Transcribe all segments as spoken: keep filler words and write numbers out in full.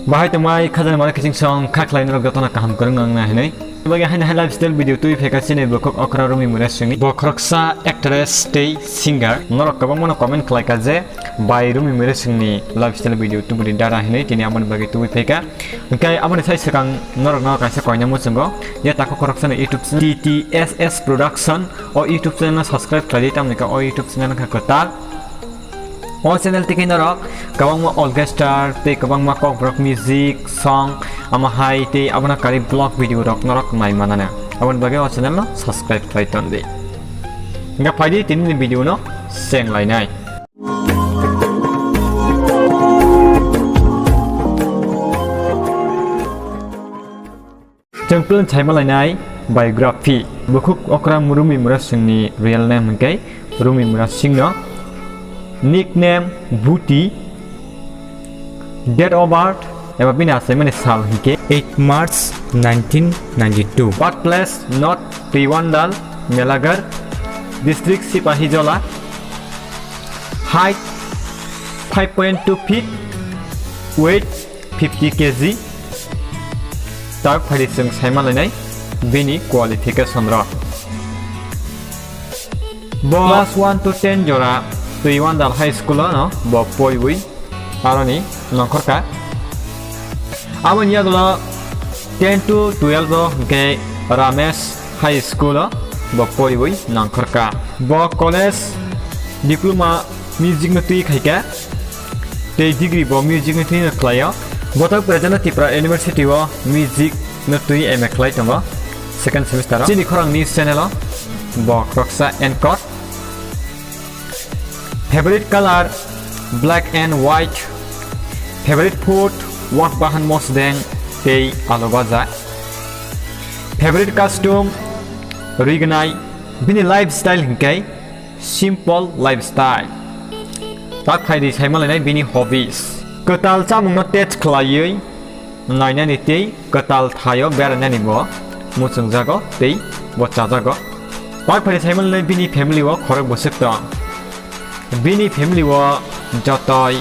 Bahai tongmai khajani mara kiching song kha khlai norok jotono kaham kwrwng nang na hinwi. Bagi haini hai lifestyle video twi phaikha chini bukhuk okra Rumi Murasingni. Bo khoroksa actress tei singer. Norok kwbangmano comment khlaikha je bai Rumi Murasingni lifestyle video tubudi dara hinwi tini aboni bagwi twi phaikha. Hwnkhe aboni sai swkang norokno kaisa koina muchungo. Je takhuk khoroksani YouTube channel T T S S Production. O YouTube channel no subscribe khlai di, tamni khe o YouTube channel wngkha kwtal. O channel twi khe norok kwbangma orchestra tei kwbangma kokborok music, song, omo hai tei abono karwi vlog video rok norok nai manana. Aboni bagwi o channel no subscribe khlai ton di. Hwnkhe phai di tini ni video no cheng lainai. Chwng plan saima lainai biography. Bukhuk okra Rumi Murasingni real name hwnkhe Rumi Murasingno. Nickname Buti. Date of birth eba bini achaimani sal hwnkhe eight March nineteen ninety-two. Birthplace North Tuiwandal, Melagar, District Sipahijola. Height five point two feet. Weight fifty K G. Tak phai di chwng saima lainai bini qualification rok. Bo class one to ten jora Tuiwandal High School o no bo poiwi aroni nongkhorkha. Aboni yagulo ten to twelve o hwnkhe Ramesh High School o bo poriwi nangkhorkha. Bo college diploma music no twi khaikha. Tei degree bo music no twi no khlaio. Bo tak present o Tripura University o music no twi M A khlai tongo second semester o. Chini khorang news channel o bo khoroksa anchor. Favorite color, black and white. Favorite food, wak bahan mosdeng tei alu baja. Favorite costume, rignai. Bini lifestyle hingkai simple lifestyle. Tak phai di saima lainai bini hobbies. Kwtal chamungno taste khlaiwi nainani tei kwtal thaio berainani bo muchungjago tei bo chajago. Bak phai saimani bini family o khorok bwswk tong. Bini family o jotoi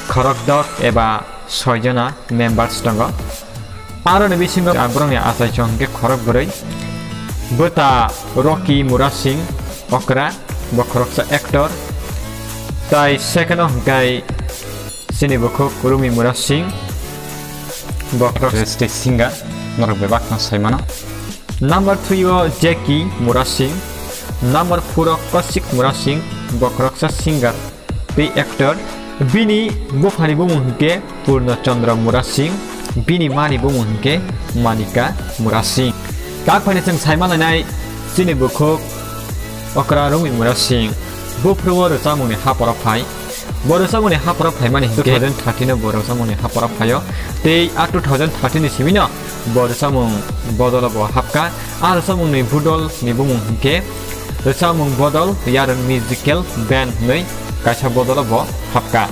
khorokdok eba soijona members tongo. Aroni bisingo borokni achaichong hwnkhe khorok bwrwi. Bwta Rocky Murasing okra, bo khoroksa actor. Tai second o hwnkhe chini bukhuk Rumi Murasing, bo khorok stage singer, norok bebak no sai mano. Number three o Jackie Murasing, number four o Kosik Murasing, bo khoroksa singer tei actor. Bini buphani bumung hwnkhe Purno Chandra Murasing, bini mani bumung hwnkhe Manika Murasing. Tak phani chwng sai manlainai chini bukhuk okra Rumi Murasing. Buphuru o rwchapmungni haporo phai. Bo rwchapmungni haporo phaimani hwnkhe two thousand thirteen o bo rwchapmungni haporo phaio. Tei a two thousand thirteen ni simino bo rwchapmung bodolo bo hapkha. A rwchapmungni bodol ni bumung hwnkhe rwchapmung bodol Yarwng Musical Band hwnwi kaisa bodolo bo hapkha.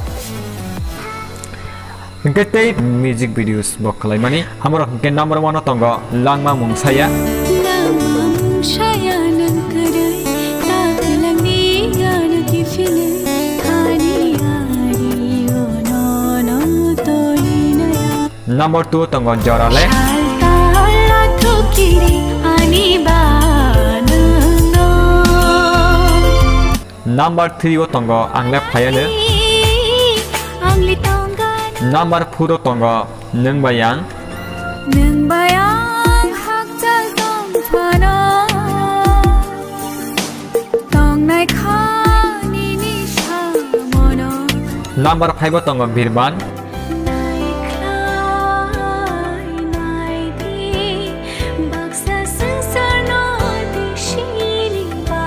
Hwnkhe tei music videos bo khwlaimani. Amorok hwnkhe number one o tongo Langma Mungsaya. Langma mungsaya nang kwrwi, ta kwlangni ano kiphilwi, ani ari o nono toinaya. Number two o tongo Jorale. Sal tal athukiri ani ba nwngno. Number three o tongo Ang le phaiya no. Ang le tongani. Number four o tongo Nwng bai ang. Nwng bai ang hakchal tong phano. Tongnai kha nini samono. Number five o tongo Birman. Naikhlai naidi, baksa swngcharno twi siniba.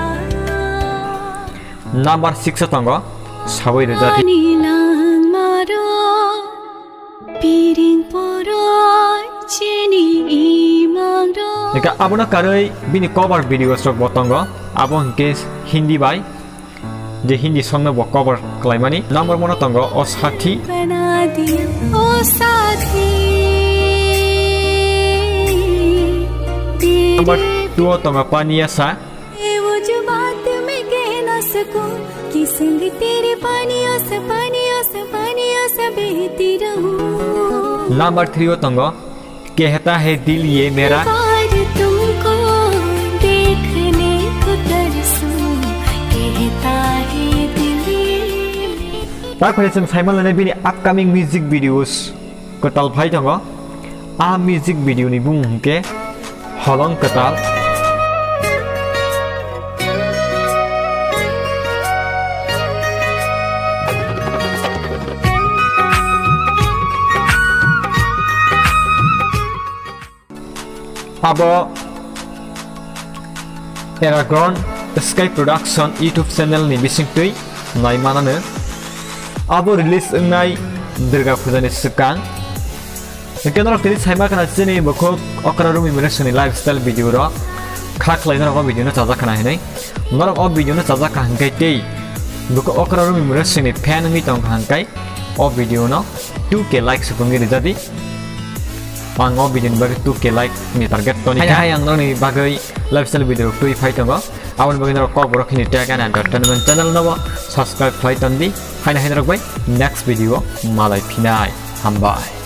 Number six o tongo Sawi Rwjadi. Ani langmaro, piring poroi chini imangro. Eka abono karwi bini cover videos rok bo tongo. Abo hwnkhe Hindi bai. Je Hindi song no bo cover khlaimani. Number one o tongo O Sathi. Bana diya, o sathi. Number two o tongo Pani Asa. Ye wo jo baat main keh na sakun ki sange tere paniyon sa, paniyon sa, paniyon sa behti rahun. Number three o tongo, Kehta Hai Dil Ye Mera. बार तुमको देखने को तरसूं, कहता है दिल ये मेरा। Tak phai chwng saimannai bini upcoming music videos kwtal phai tongo. A music video ni bumung hwnkhe Holong Kwtal. Abo Eragon Sky Production YouTube channel ni bisingtwi nai manano. Abo release wngnai Durga Puja ni swkang. Hwnkhe norok tini saima khna chini bukhuk okra Rumi Murasingni lifestyle video rok kha khlai norok o video no chajak khna hinwi. Norok o video no chajak kha hwnkhe tei bukhuk okra Rumi Murasingni fan wngwi tong kha hwnkhe o video no two K like supungwi rijadi. Ang o video ni bagwi two K like ni target toni kha. Hai hai ang norokni bagwi lifestyle video rok twi phai tongo. Aboni bagwi norok Kokborok Hindi Tech and Entertainment channel no bo subscribe khlai tondi. Haino hai norok bai next video malai phinai. Hambai.